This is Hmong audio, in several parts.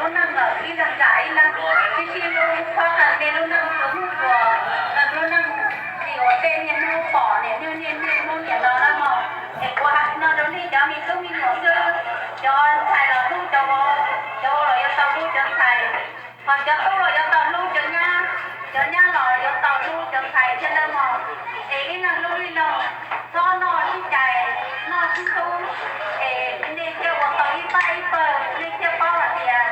Lub neej lawm ib leeg zam ib leeg, sib sib hlub, txhob qas me lub neej tus hnub tuas, lub neej li uas tej niaj hnub pom niam niaj niaj niaj hnub niam no na mog. Es kuv hais no rau nej cov me tub me nyuam xwb, cov ntxhais los hlub cov vauv, cov vauv los yuav tau hlub cov ntxhais, hos cov tub los yuav tau hlub cov nyab, cov nyab los yuav tau hlub cov ntxhais thiab nawb mog. Es ib leeg hlub ib leeg, txhob noj sib cais, noj sib hlub, es nej thiaj ua tau ib pab ib pawg, nej thiaj paub hais tias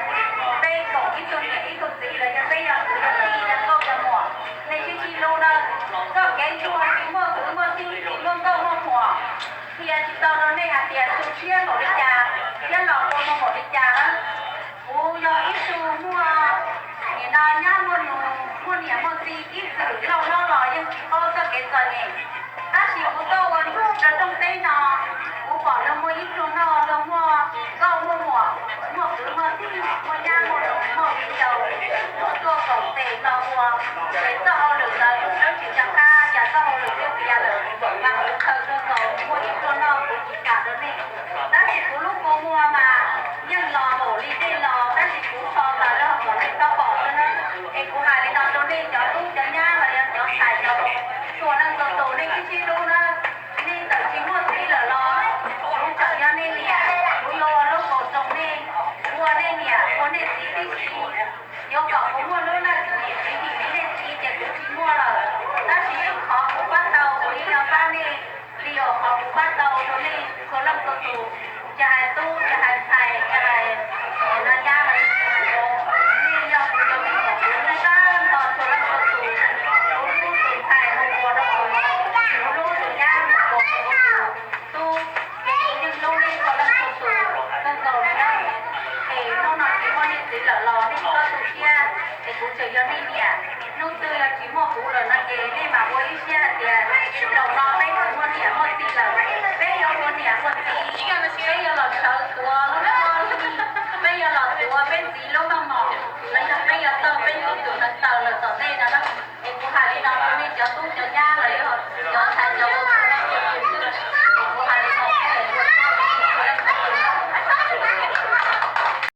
peb koom ib tug niam ib tug txiv los yog peb yog kwv yog tij yog nkauj yog muam, nej sib sib hlub nawb. Txoj kev ntsuag tsis muaj kwv muaj tij tsis muaj nkauj muaj muam, qhia tsis tau rau nej hais tias tu siab npaum li cas thiab los kua muag npaum li cas na. Kuv yog ib tug muaj nim no nyab muaj nus muaj niam muaj txiv ib txwm lauj hlob los yeej tsis paub txoj kev txom nyem. Tab sis kuv tuaj ua ntsuag rau rooj teb no, kuv pom luag muaj ib tug noj, luag muaj nkauj muaj muam, muaj kwv muaj tij, muaj nyab muaj nus muaj viv ncaus, tuaj koom tes los ua, ces txoj hauj lwm ntawd kuv tsis nco qab cas txoj hauj lwm twb tiav lawm, mas kuv khaws tuaj nkaus muaj ib tug noj kuv tsis kam rau nej. Tab sis kuv lub kua muag mas yeej los npaum li dej los, tab sis kuv tso tas lawm kom nej txhob pom xwb na. Es kuv hais li no rau nej cov tub cov nyab los yog cov ntxhais cov txhua leej txhua tus nej sib sib hlub na. Nej txawm tsis muaj txiv lawm los kuv tseem yog nej niam, kuv yuav ua lub kaus roos nej, ua nej niam ua nej txiv tib si. Yuav kom kuv muaj lub laj txim txim dim li nej txiv ces kuv tsis muaj lawm, tab sis qhov kuv pab tau kuv yeej yuav pab nej li uas qhov kuv pab tau rau nej txhua leej txhua tus, tsis hais tub tsis hais ntxhais tsis hais no nyab los tsis hais vauv, nej yog kuv cov me nyuam, kuv hlub nej tag nrho txhua leej txhua tus, kuv hlub tus ntxhais mus ua rau kuv, kuv hlub tus nyab mus ua rau kuv tus tub, ces kuv yeej hlub nej txhua leej txhua tus kawg nkaus li na. Es hnub no tsis muaj nej txiv lawm los nej txhob tu siab, es kuv tseem yog nej niam. Hnub twg yog tsis muaj kuv lawm no ces nej